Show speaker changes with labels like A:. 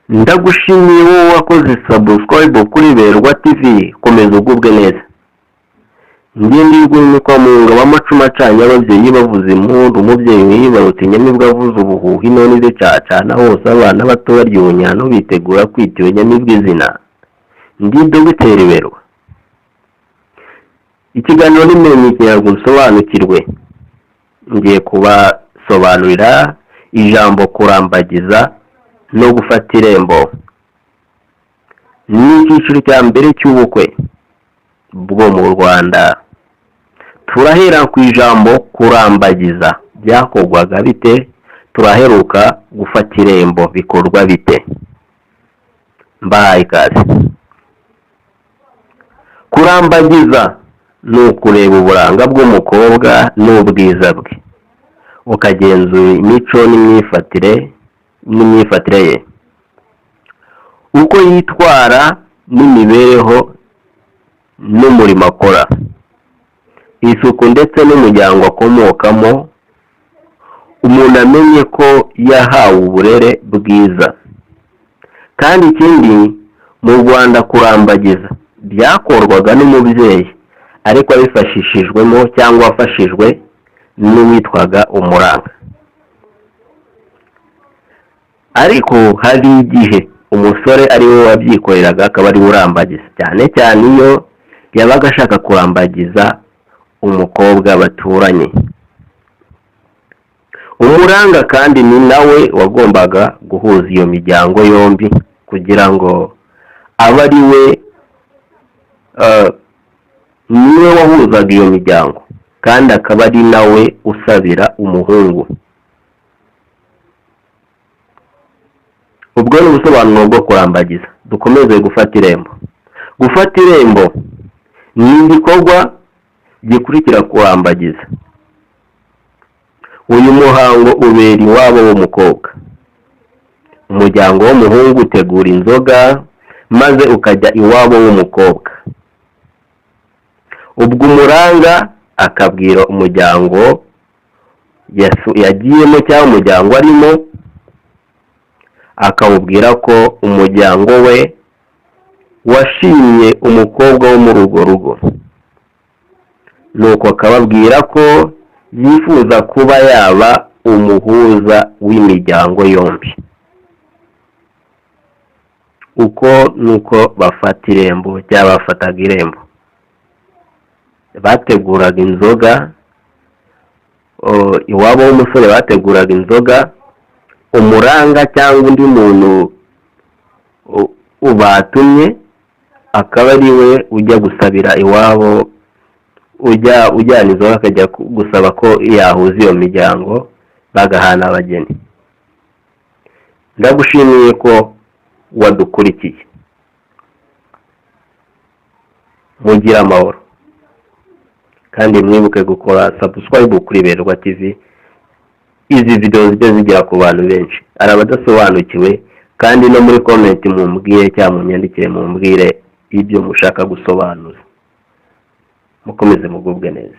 A: Ndagushimiye wowe wakoze subscribe kuri Berwa TV, komeza ugubwe neza. Njye ndi Rwimikwa mu ngabo, amacumu acanye, ababyeyi bavuza impundu, umubyeyi wibarutse inyamibwa avuza ubuhuha, inoni zicacana hose, abana bato barya ubunyano bitegura kwita iyo nyamibwa izina. Ndi Dogiteri Berwa. Ikiganiro ni Menya Ikinyarwanda usobanukirwe. Ngiye kubasobanurira ijambo kurambagiza no gufata irembo. Ni icyiciro cya mbere cy'ubukwe bwo mu Rwanda. Turahera ku ijambo kurambagiza, byakorwaga bite? Turaheruka gufata irembo, bikorwa bite? Mbahaye ikaze. Kurambagiza ni ukureba uburanga bw'umukobwa n'ubwiza bwe, ukagenzura imico n'imyifatire ye, uko yitwara n'imibereho n'umurimo akora, isuku ndetse n'umuryango akomokamo, umuntu amenye ko yahawe uburere bwiza. Kandi ikindi, mu Rwanda kurambagiza byakorwaga n'umubyeyi ariko abifashishijwemo cyangwa afashijwe n'uwitwaga umuranga. Ariko hari igihe umusore ari we wabyikoreraga, akaba ari we urambagiza, cyane cyane iyo yabaga ashaka kurambagiza umukobwa baturanye. Umuranga kandi ni nawe wagombaga guhuza iyo miryango yombi kugira ngo abe ari we, niwe wahuzaga iyo miryango, kandi akaba ari nawe usabira umuhungu. Ubwo ni ubusobanuro bwo kurambagiza. Dukomeze gufata irembo. Gufata irembo ni igikorwa gikurikira kurambagiza. Uyu muhango ubera iwabo w'umukobwa. Umuryango w'umuhungu utegura inzoga maze ukajya iwabo w'umukobwa. Ubwo umuranga akabwira umuryango yagiyemo cyangwa umuryango arimo, akawubwira ko umuryango we washimye umukobwa wo muri urwo rugo, nuko akababwira ko yifuza kuba yaba umuhuza w'imiryango yombi. Uko nuko bafata irembo cyangwa bafataga irembo, bateguraga inzoga iwabo w'umusore, bateguraga inzoga, umuranga cyangwa undi muntu batumye akaba ari we ujya gusabira iwabo, ujya ujyana inzoga akajya gusaba ko yahuza iyo miryango bagahana abageni. Ndagushimiye ko wadukurikiye, mugire amahoro, kandi mwibuke gukora subscribe kuri Berwa TV, izi video zijya zigera ku bantu benshi. Hari abadasobanukiwe, kandi no muri comment mumbwire cyangwa munyandikire mumbwire ibyo mushaka gusobanuza. Mukomeze mugubwe neza.